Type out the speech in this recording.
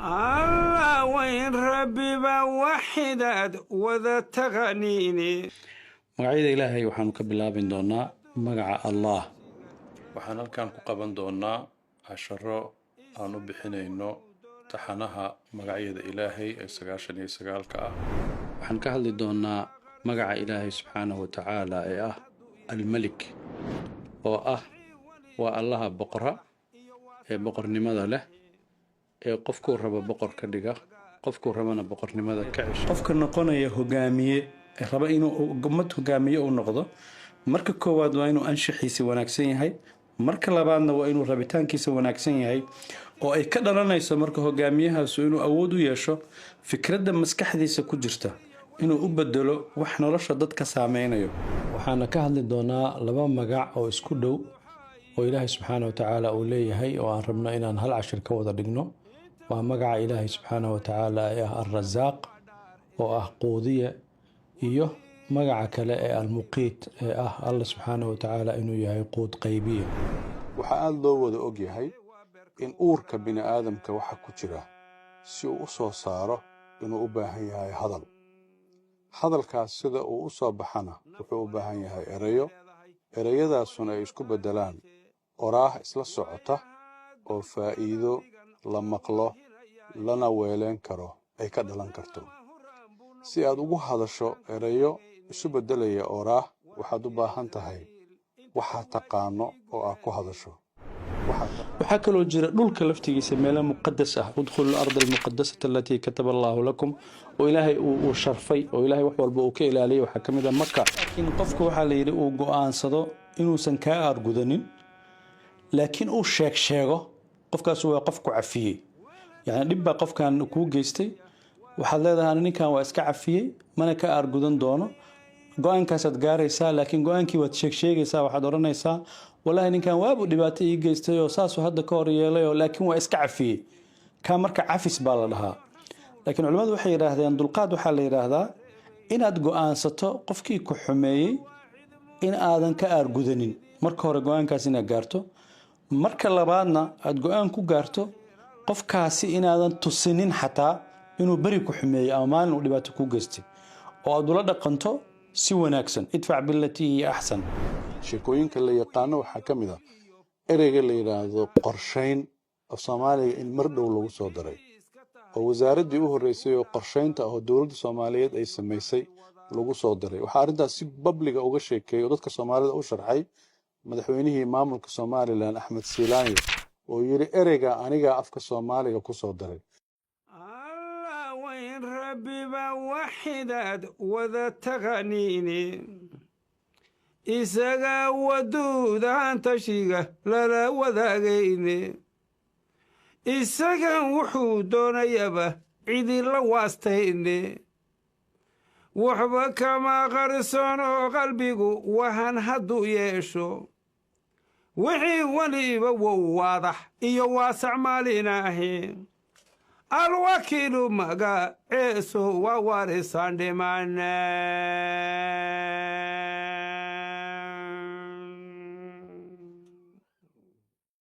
Allah weyn rabbiba waxidaad wada taqaniini. Magacyada Ilaahay waxaanu ka bilaabin doonaa magaca Allah. Waxaan halkan ku qaban doonaa casharo aan u bixinayno taxanaha magacyada Ilaahay ee 99-ka ah. Waxaan ka hadli doonaa magaca Ilaahay subxaanahu wa tacaala ee ah Almelik, oo ah waa Allaha boqora ee boqornimada leh, ee qofkuu rabo boqor ka dhiga, qofkuu rabana boqornimada ka cesho. Qofka noqonaya hogaamiye ee raba inuu ummad hogaamiye u noqdo, marka koowaad waa inuu anshaxiisa wanaagsan yahay, marka labaadna waa inuu rabitaankiisa wanaagsan yahay, oo ay ka dhalanayso marka hogaamiyahaasu inuu awood u yeesho fikradda maskaxdiisa ku jirta inuu u bedelo wax nolosha dadka saameynayo. Waxaana ka hadli doonaa laba magac oo isku dhow oo Ilaahay subxaana wa tacaala uu leeyahay, oo aan rabno inaan hal cashir ka wada dhigno. Waa magaca Ilaahay subxaana wa tacaala ee ah Alrasaaq, oo ah quudiye, iyo magaca kale ee Almuqiit, ee ah Alla subxaana wa tacaala inuu yahay quud qaybiye. Waxaa aada loo wada og yahay in uurka bini aadamka waxa ku jira si uu u soo saaro inuu u baahan yahay hadal. Hadalkaas sida uu u soo baxana wuxuu u baahan yahay erayo, ereyadaasuna ay isku beddelaan oraah isla socota oo faa'iido la maqlo lana weeleen karo ay ka dhalan karto. Si aad ugu hadasho erayo isu beddelaya oraah, waxaad u baahan tahay waxaad taqaanno oo aad ku hadasho. Waxaa kaloo jira dhulka laftigiisa meelo muqadas ah, ادخلوا الأرض المقدسة التي كتب الله لكم, oo Ilaahay uu sharfay, oo Ilahay wax walba uu ka ilaaliyay. Waxaa ka mid ah Maka. Laakiin qofka waxaa la yidhi uu go'aansado inuusan kaa aargudanin, laakiin uu sheeg sheego, qofkaas waa qof ku cafiyey. Yani dhib baa qofkan kuu geystay, waxaad leedahay ninkan waa iska cafiyey, mana ka aargudan doono. Go-aankaasaad gaaraysaa, laakiin go-aankii waad sheeg sheegaysaa. Waxaad odhanaysaa, "Walaahi ninkan waabuu dhibaato ii geystay, oo saasuu hadda ka hor yeelay, oo laakiin waa iska cafiyey." Kaa marka cafis baa la dhahaa. Laakiin culimmadu waxay yidhaahdeen dulqaad waxaa la yidhaahdaa inaad go-aansato qofkii ku xumeeyey in aadan ka aargudanin. Marka hore go-aankaas inaad gaarto, marka labaadna aad go-aan ku gaarto qofkaasi inaadan tusinin xataa inuu beri ku xumeeyey ama maalin uu dhibaato kuu geystay, oo aad ula dhaqanto si wanaagsan, ادفع بالتي هي أحسن. Sheekooyinka la yaqaano waxaa ka mid ah ereyga la yidhaahdo qorshayn af Soomaaliga in mar dhow lagu soo daray, oo wasaaraddii u horreysay oo qorshaynta ah oo dowladda Soomaaliyeed ay samaysay lagu soo daray. Waxaa arrintaas si public-ga uga sheekeeyey oo dadka Soomaalida u sharxay madaxweynihii maamulka Somaliland, Axmed Siilaanyo, oo yidhi, "Ereyga anigaa afka Soomaaliga ku soo daray." Allah weyn rabbiba waxidaad wada taqaniini, isaga waduudaan tashiga lala wadaagayne, isagan wuxuu doonayaba cidila waastayne, waxba kama qarsoonoo qalbigu wahan hadduu yeesho, wixii weliba wow waadax iyo waasac maalinaahi. Alwakiilu magaceesu waa warisaan dhimane.